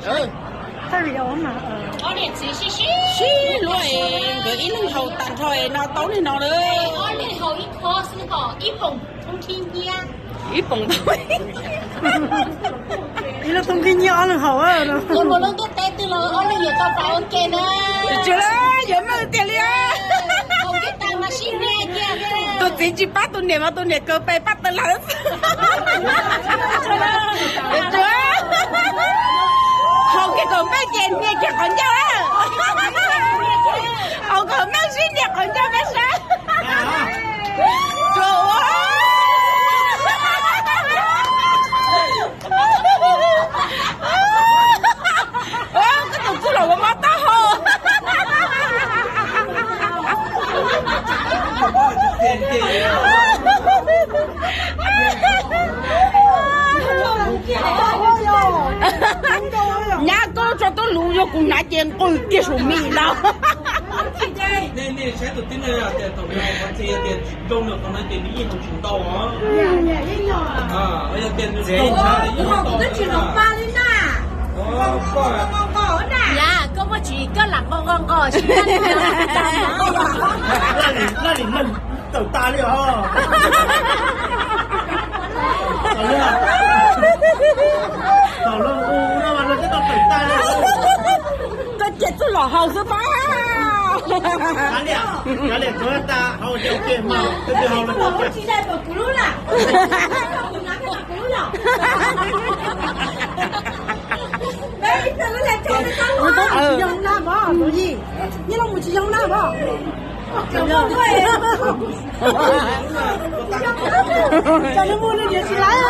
Thaij video mas. Sib luag es nkawd ib leeg haus tag nrho es no tau li no lawm. Ib poom tau. Ib lub thoob khib nyiab ob leeg haus. Tus lub ntiaj teb twg los ob leeg yuav tau pab ua ke na. Tsis tshua, yuav meej tiag li. Tus txiv tsis pab tus niam mas tus niam kaw pes pab tawg lawm. Haus kiag kaum meej ces nias kiag qhov ncauj. Haus kaum meej sib nias qhov ncauj peb sab. Koj tus txuj los ua mob taub hau. Nyab koj tso tub lus yog kuv hnav ces nqus kiag sus mis los. Yog koj muaj tsis koj lam nqo nqo nqo siv. Laj lim neeg tawm tas li os. Thaum lawv hu no mas lawv twb tau tawm tas li. Koj cia txuj lom haus xwb pab. Kav liam, kav liam tsuav tas haus ces ua ke mas twb haus lawm. Mus tsis zoo na mog, Yij, nyob no mus tsis zoo na mog. Tsam no mus no niam tsis laiv.